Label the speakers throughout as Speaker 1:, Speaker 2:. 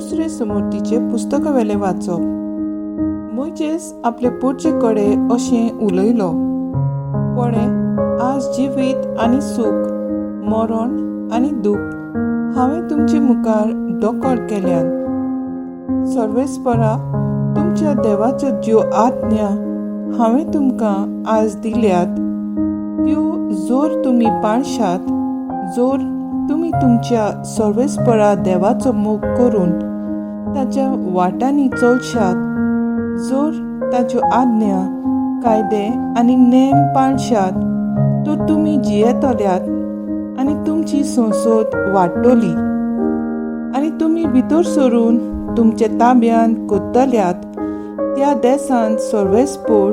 Speaker 1: दुसरे समर्थीचे पुस्तकावेलें वाचप. मोयजेस आपले पोटचे कडेन अशें उलयलो, पळय आज जिवीत आनी सूख, मरण आनी दूख हांवें तुमचे मुखार दोकोर केल्यान. सर्वेस्परा तुमच्या देवाच्यो ज्यो आज्ञा हांवें तुमकां आज दिल्यात त्यो जोर तुमी पाळशात, जोर तुमी तुमच्या सर्वेस्परा देवाचो मोग करून ताच्या वाटांनी चलशात, जोर ताच्यो आज्ञा, कायदे आनी नेम पाळशात तर तुमी जियेतल्यात आनी तुमची संसद वाडटली आनी तुमी भितर सरून तुमच्या ताब्यान कोत्तल्यात त्या देसान सर्वेस्पोर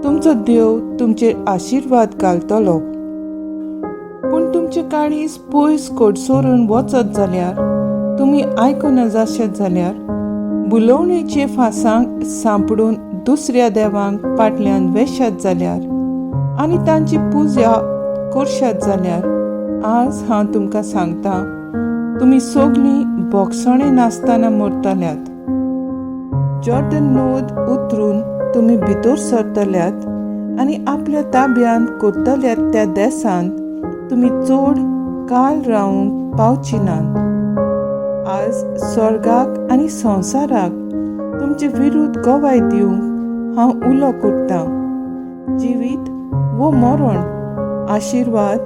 Speaker 1: तुमचो देव तुमचेर आशिर्वाद घालतलो. पूण तुमचे काळीज पयस कडसरून वचत जाल्यार, तुमी आयकना जाशात जाल्यार, बुलोवणेचे फांसांक सांपडून दुसऱ्या देवांक फाटल्यान वेशात जाल्यार आनी तांची पुजा करशात जाल्यार, आज हांव तुमकां सांगता, तुमी सगळीं बोगसणें नासतना मरतल्यात. जॉर्डन नद उतरून तुमी भितर सरतल्यात आनी आपल्या ताब्यांत करतल्यात त्या देसांत तुमी चड काल रावंक पावची नात. आज स्वर्गाक आनी संवसाराक तुमचे विरुद्ध गवाय दिवंक हांव उलो करतां. जिवीत वो मरण, आशिर्वाद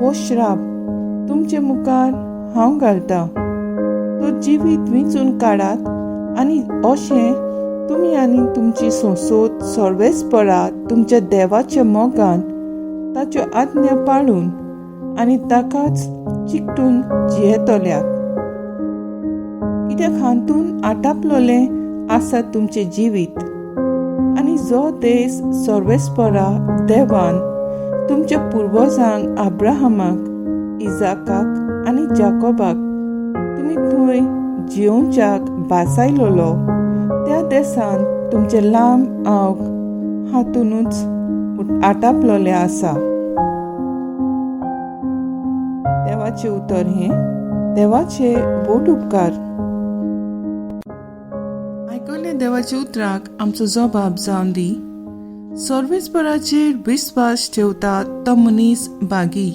Speaker 1: वो श्राप तुमचे मुखार हांव घालतां. तो जिवीत विंचून काडात आनी अशें तुमी आनी तुमची संसद सर्वेस्परा तुमच्या देवाच्या मोगान ताच्यो आज्ञा पाळून आनी ताकाच चिकटून जियेतल्यात. कित्याक हातून आटापलोलें आसा तुमचें जिवीत आनी जो देश सर्वेस्परा देवान तुमच्या पुर्वजांक अब्राहमाक, इजाकाक आनी जाकोबाक तुमी थंय जियोवच्याक भासायलोलो त्या देसान तुमचें लांब आवक हातूनच आटापलोलें आसा. देवाचें उतर हें. देवाचे व्हड उपकार. आयकल्ल्या देवाच्या उतराक आमचो जबाब जावन दी. सर्वेस्पराचेर विस्वास ठेवता तो मनीस बागी.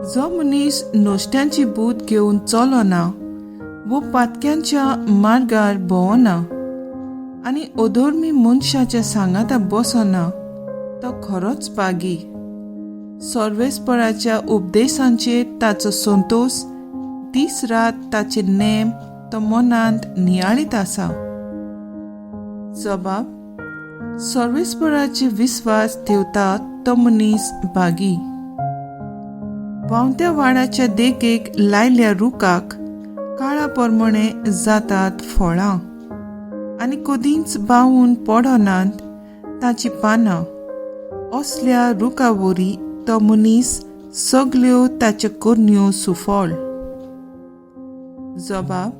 Speaker 1: जो मनीस नश्ट्यांची बूद घेवन चलना वो पातक्यांच्या मार्गार भोंवना आनी अधर्मी मनशाच्या सांगाता बसना तो खरोच बागी. सर्वेस्पराच्या उपदेशांचेर ताचो संतोश, दीस रात ताचे नेम तो मनांत नियाळीत आसा. जबाब, सर्वेस्पराचे विस्वास ठेवता तो मनीस बागी. व्हांवत्या वाडाच्या देगेक लायल्या रुखाक काळा प्रमाणे जातात फळां आनी कदींच बावून पडनात ताची पानां. असल्या रुखा वरी तो मनीस सगल्यो ताच्यो करण्यो सुफळ. जबाब,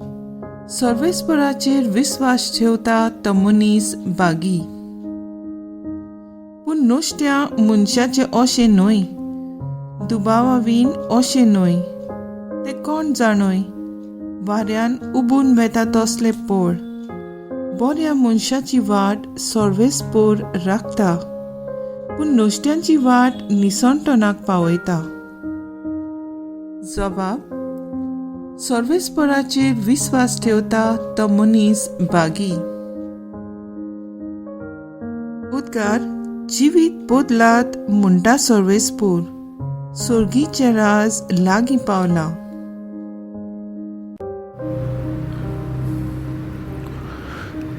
Speaker 1: सर्वेस्पराचेर विस्वास ठेवता तो मनीस बागी. पूण नुस्त्या मनशाचें अशें न्हय, दुबावावीन अशें न्हय, ते कोण जाणय वाऱ्यान उबून वेता तसले पोळ. बऱ्या मनशाची वाट सर्वेस्पोर राखता, पूण नुस्त्यांची वाट निसणटणाक पावयता. जबाब, सर्वेस्पराचेर विस्वास ठेवता तो मनीस बागी. उद्गार, जिवीत बदलात म्हणटा सर्वेस्पोर, सोर्गीचें राज लागीं पावलां.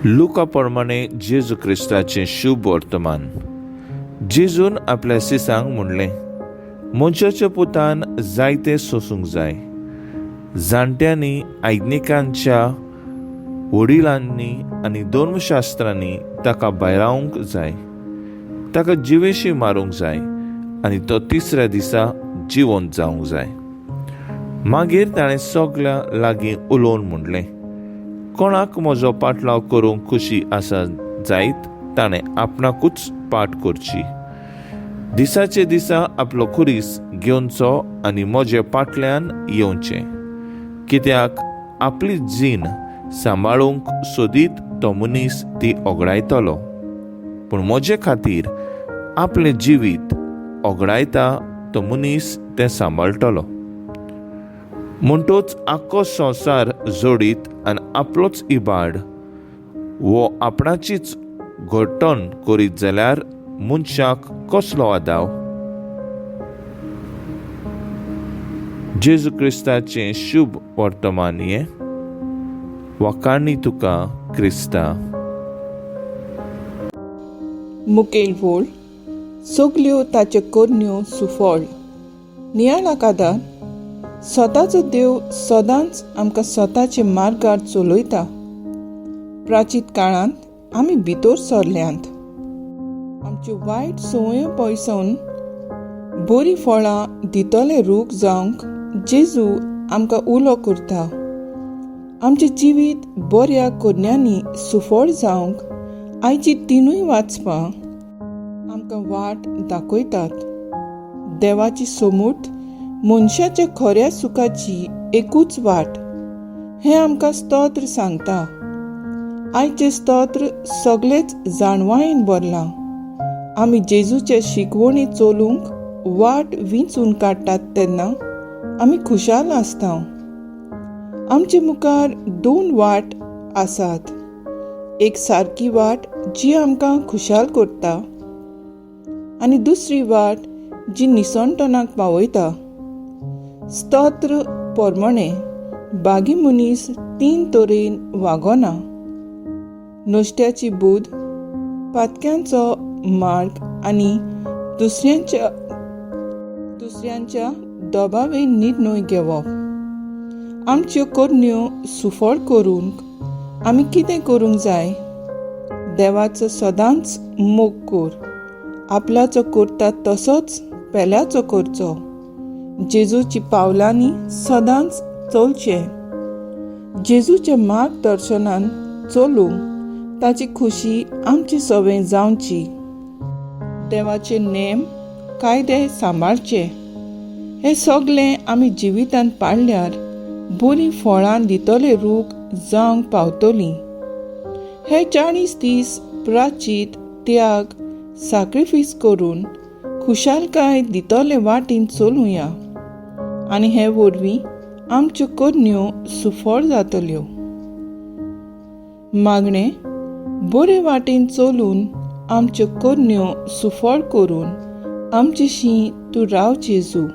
Speaker 2: लुका प्रमाणे जेजू क्रिस्ताचें शुभ वर्तमान. जेजून आपल्या सिसांक म्हणलें, मनशाच्या पुतान जायते सोसूंक जाय. जाणट्यांनी, आयदनिकांच्या वडिलांनी आनी धर्मशास्त्रांनी ताका भायरावंक जाय, ताका जिवेशी मारूंक जाय आनी तो तिसऱ्या दिसा जिवंत जावंक जाय. मागीर ताणें सगळ्यां लागीं उलोवन म्हणलें, कोणाक म्हजो पाटलाव करूंक खुशी आसा जायत ताणें आपणाकूच पाठ करची. दिसाचे दिसा आपलो खुरीस घेवचो आनी म्हजे फाटल्यान येवचें. कित्याक आपली जीण सांबाळूंक सोदीत तो मनीस ती ओगडायतलो, पूण म्हजे खातीर आपलें जिवीत ओगडायता तो मनीस तें सांबाळटलो. म्हणटोच आख्खो संवसार जोडीत आनी आपलोच इबाड वो आपणाचीच घटण करीत जाल्यार मनशाक कसलो आदाव? जेजू क्रिस्ताचें शुभ वर्तमान हें. वाखाणी तुका क्रिस्ता.
Speaker 1: मुखेल वोळ सगल्यो ताच्यो करण्यो सुफळ. नियाळाक आदार स्वताचो देव सदांच आमकां स्वताचे मार्गार चलयता. प्राचीत काळांत आमी भितर सरल्यांत. आमच्यो वायट संवयो पयसोवन बरीं फळां दितले रूख जावंक जेजू आमकां उलो करता. आमचें जिवीत बऱ्या करण्यांनी सुफळ जावंक आयची तिनूय वाचपां आमकां वाट दाखयतात. देवाची सोमूर्त मनशाच्या खऱ्या सुखाची एकूच वाट हें आमकां स्तोत्र सांगता. आयचें स्तोत्र सगळेच जाणवायेन भरलां. आमी जेजूचे शिकवणी चलूंक वाट विंचून काडटात तेन्ना आमी खुशाल आसता. आमचे मुखार दोन वाट आसात. एक सारकी वाट जी आमकां खुशाल करता आनी दुसरी वाट जी निसणटणाक पावयता. स्तोत्र प्रमाणे बागी मनीस तीन तरेन वागना: नश्ट्याची बुद्द, पातक्यांचो मार्ग आनी दुसऱ्यांच्या दबावे निर्णय घेवप. आमच्यो करण्यो सुफळ करूंक आमी कितें करूंक जाय? देवाचो सदांच मोग कर, आपल्याचो करता तसोच पेल्याचो करचो. जेजूची पावलांनी सदांच चलचें. जेजूच्या मार्गदर्शनान चलूंक ताची खुशी आमची सवय जावची. देवाचे नेम कायदे सांबाळचे. हे सगळें आमी जिवितांत पाळल्यार बरीं फळां दितले रूख जावंक पावतलीं. हे 40 दीस प्राचीत त्याग साक्रिफीस करून खुशालकाय दितले वाटेन चलुया आनी हे वरवीं आमच्यो करण्यो सुफळ जातल्यो. मागणें बरे वाटेन चलून आमच्यो करण्यो सुफळ करून आमचेशी तूं राव जेजू.